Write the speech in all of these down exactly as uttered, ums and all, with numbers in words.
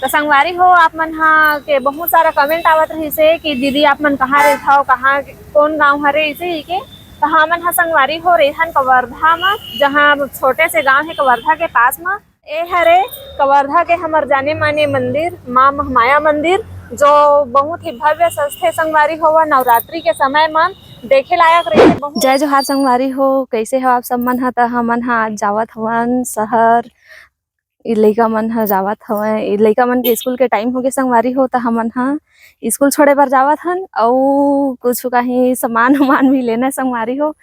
तो संगवारी हो, आप मन हा के बहुत सारा comment आवत रहिस हे कि दीदी आप मन कहाँ रहिथव, कहाँ, कौन गांव हरे, इसे ही के। तो हमन हा संगवारी हो रेहन कवर्धा म, जहाँ छोटे से गांव है कवर्धा के पास म। ए हरे कवर्धा के हमर जाने माने मंदिर माँ महामाया मंदिर, जो बहुत ही भव्य सजथे संगवारी हो नवरात्रि के समय म, देखे लायक रहिथे बहुत। जय जोहार संगवारी हो, कैसे हो आप सब मन ह? त हमन ह आज जावत हवन शहर, ई लइका मन ह जावत हवय, ई लइका मन के स्कूल के टाइम होगे संगवारी हो, त हमन ह स्कूल छोड़े बर जावत हन, अउ कुछ कहीं सामान उमान भी लेना हे संगवारी हो।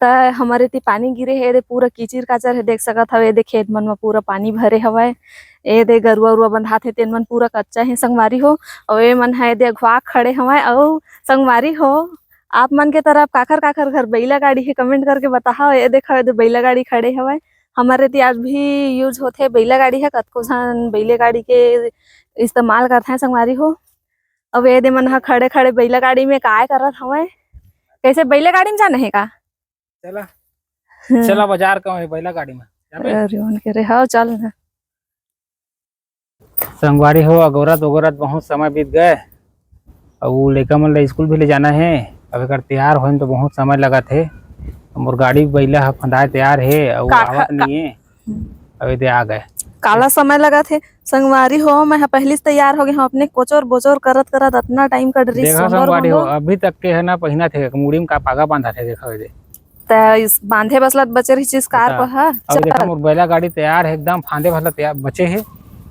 त हमर एती पानी गिरे हे, एदे पूरा कीचिर काचर हे, देख सकत हव, एदे खेत मन म पूरा पानी भरे हवय, एदे गरुआ उरुआ बंधात हे, तेन मन पूरा कच्चा हे संगवारी हो। अउ ए मन ह एदे अघुआ खड़े हवय, अउ संगवारी हो, आप मन के तरफ काखर काखर घर बइला गाड़ी हे, comment करके बताहव। ए देखव, एदे बइला गाड़ी खड़े हवय। हमर एती आज भी use होथे बइला गाड़ी ह, कतको झन बइले गाड़ी के इस्तेमाल करथे संगवारी हो। अब एदे मन ह खड़े खड़े बइला गाड़ी में काय करत हवय? कैसे बइला गाड़ी में जाना हे का? चला। हम्म। चला बाजार का है बइला गाड़ी में। जाबे? अरे उनके रे, हाँ, चल ना। संगवारी हो, अगोरत अगोरत बहुत समय बीत गए, अउ लइका मन ला स्कूल भी ले जाना हे। अब एकर तैयार होए में तो बहुत समय लगत हे। मोर गाड़ी बइला ह फंदाए तैयार हे, अउ का खा-, आवत का-, नहीं हे। हम्म। अब एदे आ गए। काला समय लगत हे संगवारी हो, मैं ह पहिली से तैयार हो गए हूँ, अपने कोचर बोचर करत करत अतना टाइम कट रही, देखा सोंदर संगवारी हो, मोंदर। अभी तक के है ना पहिना थे, मुड़ी में का पागा बांधा थे, देखा एदे। त इस बांधे बसलत बचे रही चीज कार बता। पर ह। अब देखा, चल। मोर बैला गाड़ी तैयार है एकदम, फांदे बसलत तैयार बचे है।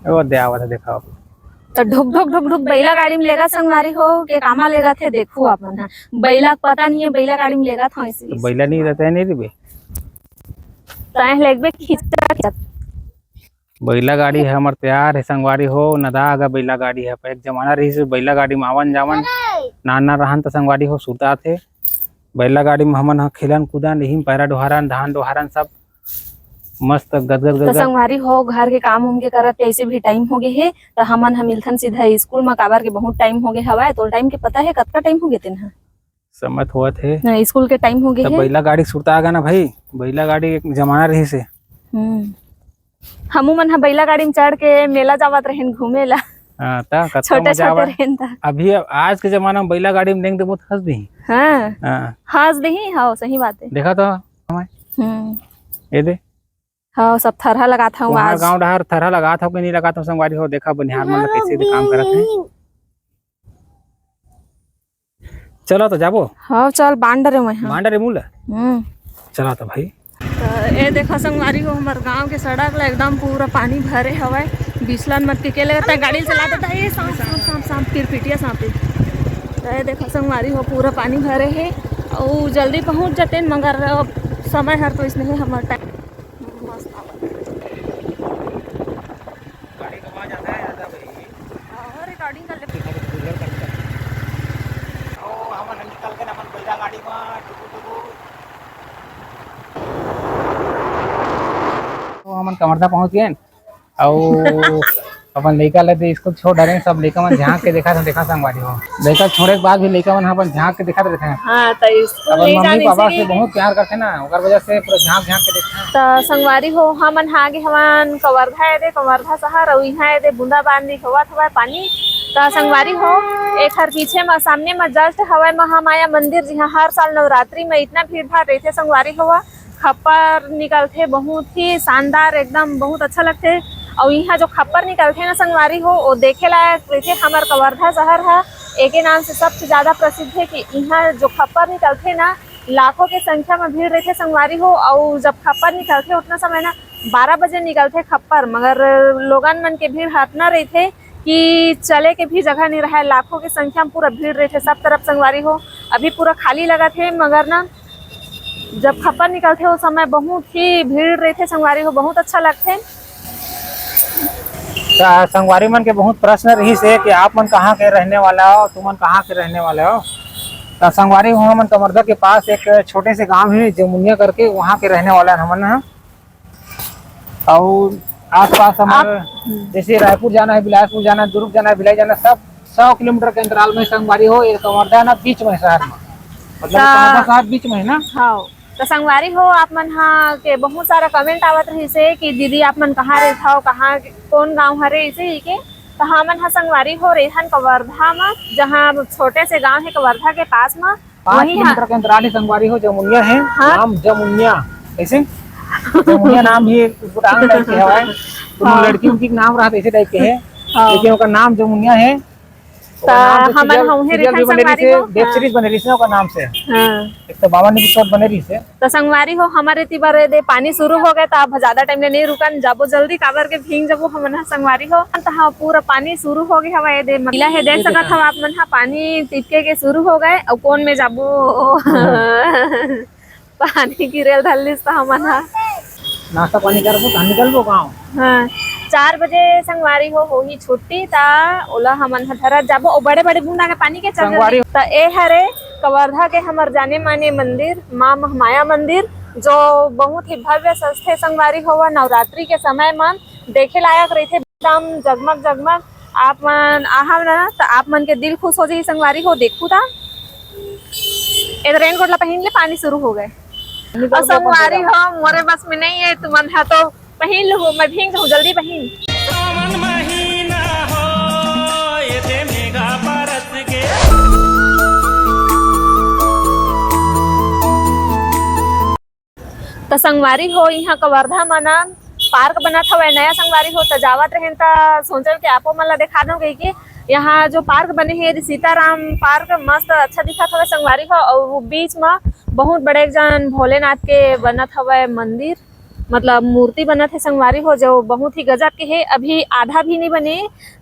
ओ दे आवत है, देखा अब। त ढुक ढुक ढुक ढुक बैला गाड़ी में लेगा संगवारी हो के कामा लेगा थे, देखू अपन ह। बैला के पता नहीं है, बैला गाड़ी में लेगा था इसी। तो बैला नहीं रहता है, नहीं रिबे। तय लेगबे खींचत खींचत। बैला गाड़ी है हमर तैयार है संगवारी हो, नदा आगा बैला गाड़ी है। एक जमाना रही से बैला गाड़ी में आवन जावन, नान नान रहन त संगवारी हो सुरता थे। बैला गाड़ी में हमन ह खेलन कूदन, इही में पैरा डोहारन, धान डोहारन, सब मस्त गदगद तो गदगद। संगवारी हो, घर के काम उम के करत ऐसे भी टाइम हो गए हे, तो हमन ह मिलथन सीधा स्कूल में, काबर के बहुत टाइम हो गए हवय। तोर टाइम के पता है, कतका टाइम हो गए तेन ह? समय तो होवत हे। नहीं, स्कूल के टाइम हो गए तब हे। बैला गाड़ी सुरता आ गा ना भाई, बैला गाड़ी एक जमाना रही से। हम्म। हमू मन ह बैला गाड़ी में चढ़ के मेला जावत रहेन घूमे ला। हाँ, त कतका छोटे मजा छोटे आवा। रहेन त। अभी अब आज के जमाना में बैला गाड़ी में देंग देबो त हंस देही। हाँ। हाँ। हंस देही, हाँ, सही बात है। देखा तो हमें। हम्म। ये दे। हाँ, सब थरहा लगात हूँ तुम्हार आज। गाँव डहर थरहा लगात हो कि नहीं लगात हो संगवारी हो? देखा बनिहार मन ला कैसे काम करत हे। चलो तो जाबो। हाँ, चल, बांध डरे मैं, हाँ। बांध डरे मुला। हम्म। चला तो भाई। तो ये देखो संगवारी हो, हमार गांव के सड़क ला एकदम पूरा पानी भरे हवय। बिसलन मत के, के लगता है गाड़ी चला देता है ये सांप, सांप, सांप, सांप, फिर पिटिया सांप ही। तो ये देखो संगवारी हो, पूरा पानी भरे है और जल्दी पहुंच जाते हैं, मगर अब समय हर तो इसने है हमार टाइम। मस्त आवत है। गाड़ी का आवाज आता है ज्यादा भाई। हाँ, रिकॉर्डिंग कर ले। ओ, हमन निकल के अपन बैला गाड़ी में टुकु टुकु। तो हमन कवर्धा पहुंच गए अउ अपन लइका ला दे स्कूल छोड़ डरे, सब लइका मन झांक के देखा था, देखा संगवारी हो। लइका छोड़े के बाद भी लइका मन अपन झांक के देखत रहथे। हाँ, त स्कूल अपन नहीं मम्मी जाने पापा से से बहुत प्यार करथे ना, ओकर वजह से पूरा झांक झांक के देखथे। त संगवारी हो, हमन हा आगे हवन कवर्धा एदे, कवर्धा शहर, अउ इहाँ एदे बूंदाबांदी होवत हवय पानी। त संगवारी हो, एखर पीछे म, सामने म just हवय महामाया मंदिर, जिहाँ हर साल नवरात्रि म इतना भीड़ भाड़ रहिथे संगवारी हो। खप्पर निकलथे, बहुत ही शानदार, एकदम बहुत अच्छा लगथे। अउ इहाँ जो खप्पर निकलथे ना संगवारी हो, वो देखे लायक रहिथे। हमर कवर्धा शहर ह एके नाम से सबसे ज्यादा प्रसिद्ध है कि इहाँ जो खप्पर निकलथे ना, लाखों के संख्या में भीड़ रहिथे संगवारी हो। अउ जब खप्पर निकलथे उतना समय ना बारह बजे निकलथे खप्पर, मगर लोगन मन के भीड़ ह अतना रहिथे कि चले के भी जगह नहीं रहे, लाखों के संख्या में पूरा भीड़ रहिथे सब तरफ संगवारी हो। अभी पूरा खाली लगत हे, मगर ना जब खप्पर निकलथे, ओ समय बहुत ही भीड़ रहिथे संगवारी हो, बहुत अच्छा लगथे। त संगवारी मन के बहुत प्रश्न रहिस हे कि आप मन कहाँ के रहने वाला हो, तुमन कहाँ के रहने वाले हो? त संगवारी हो, हमन कवर्धा के पास एक छोटे से गांव हे जमुनिया करके, वहाँ के रहने वाला हन हमन ह। अउ आसपास हमर आप जैसे रायपुर जाना है, बिलासपुर जाना है, दुर्ग जाना है, भिलाई जाना है, सब सौ किलोमीटर के अंतराल में संगवारी हो, ये कवर्धा ना बीच में शहर में, मतलब त कवर्धा शहर बीच में है ना। हाँ, त संगवारी हो, आप मन हा के बहुत सारा comment आवत रहिस हे कि दीदी आप मन कहाँ रहिथव, कहाँ, कौन गांव हरे, इसे ही के। त हमन ह संगवारी हो रेहन कवर्धा म, जहाँ छोटे से गांव हे कवर्धा के पास म, पाँच वहीं ह- किलोमीटर के अंतराल हे संगवारी हो, जमुनिया हे। हाँ। नाम जमुनिया, कैसे? जमुनिया नाम भी उटपटांग टाइप के हवय। कोनो हाँ। लड़की उनकी नाम रहत ऐसे टाइप के हे, हाँ। लेकिन ओकर नाम जमुनिया हे। त ओकर नाम से हमन सीरियल, हउहे सीरियल रेखन भी बने संगवारी रहिस हे, हो। वेब हाँ। सीरीज बने रहिस हे ओकर नाम से। हाँ। एक तो बावन एपिसोड बने रहिस हे। त संगवारी हो, हमर एती बर दे पानी शुरू हो गए, त अब ज्यादा टाइम ले नहीं रुकन, जाबो जल्दी, काबर के भींग जाबो हमन ह संगवारी हो। त हाँ, पूरा पानी शुरू हो गए हवय, दे महीला हे, देख सकत हव आप मन ह, पानी टिपके के शुरू हो गए, अउ कोन में जाबो। हाँ। पानी गिरेल धरलिस त हमन ह। नाश्ता पानी करबो, तहन निकलबो गाँव। हाँ, चार बजे संगवारी हो, होही छुट्टी, त ओला हमन ह धरत जाबो। ओ बड़े-बड़े बूंद आगे पानी के चल संगवारी। त ए हरे कवर्धा के हमर जाने माने मंदिर, माँ महामाया मंदिर, जो बहुत ही भव्य सजथे संगवारी हो। नवरात्रि के समय म देखे लायक रहिथे, एकदम जगमग जगमग। आप मन आहव ना, त आप मन के दिल खुश हो जाही संगवारी हो। देखू त ए रेनकोट ला पहिन ले, पानी शुरू हो गए। अउ संगवारी हो, मोरे बस में नहीं है, तुमन हा तो पहिन लूहू, मैं भींग जाहूँ, जल्दी पहिन। सावन महीना हो, ये दे मेघा बरस के। त संगवारी हो, इहाँ कवर्धा म ना पार्क बनत हवय नया संगवारी हो, त जावत रहेन त सोचल के आपो मन ला देखा दो कहिके। यहाँ जो पार्क बने हे, सीताराम पार्क, मस्त अच्छा दिखत हवय संगवारी हो। अउ बीच म बहुत बड़े एक जन भोलेनाथ के बनत हवय मंदिर, मतलब मूर्ति बनत हे संगवारी हो, जो बहुत ही गजब के हे। अभी आधा भी नहीं बने,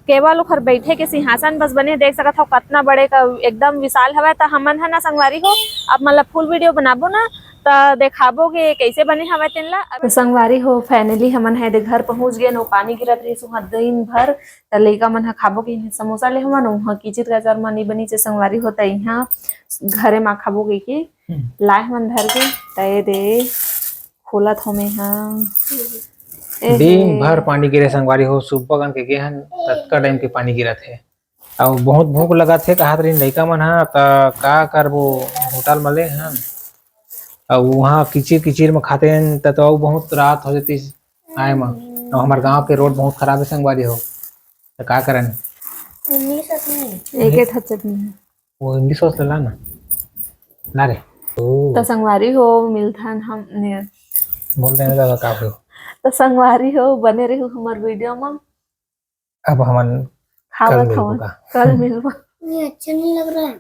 केवल ओखर बैठे के सिंहासन बस बने। देख सकत हव कतना बड़े का एकदम विशाल हवय। त हमन ह ना संगवारी हो, आप मन ला फुल वीडियो बनाबो ना, त देखाबो के कैसे बने हवय तेन ला। त संगवारी हो, finally हमन ह एदे घर पहुंच गेन। ओ पानी गिरत रहिस उहाँ दिन भर, त लइका मन ह खाबो के इहाँ समोसा ले हवन, उहाँ किचिर कचर म नी बनी से संगवारी हो, त इहाँ घरे मा खाबो के, के हम्म। लाए हमन धर के, त एदे खोलत हो में ह। ए दिन हे। भर पानी गिरे संगवारी हो, सुबह कन के गे हन, ततका टाइम के पानी गिरत हे। अउ बहुत भूख लगत हे, कहत रहिन लइका मन ह, त का करबो, होटल म ले हन। अउ उहाँ किचिर किचिर म खातेन, त, त अउ बहुत रात हो जतिस आए म। अउ हमर गांव के रोड बहुत खराब हे संगवारी हो, त का करन? उन्नीस अपनी। एक, एक ठो चटनी हे। वो इमली सॉस ला ना, ला रे। ओ। त संगवारी हो, मिलथन हम ने। बोल देने का, का हो? त संगवारी हो, बने रहू हमर वीडियो म। अब हमन खावत कल मिलबो हवन। का? कल मिलबो। ये अच्छा नहीं लग रहा है।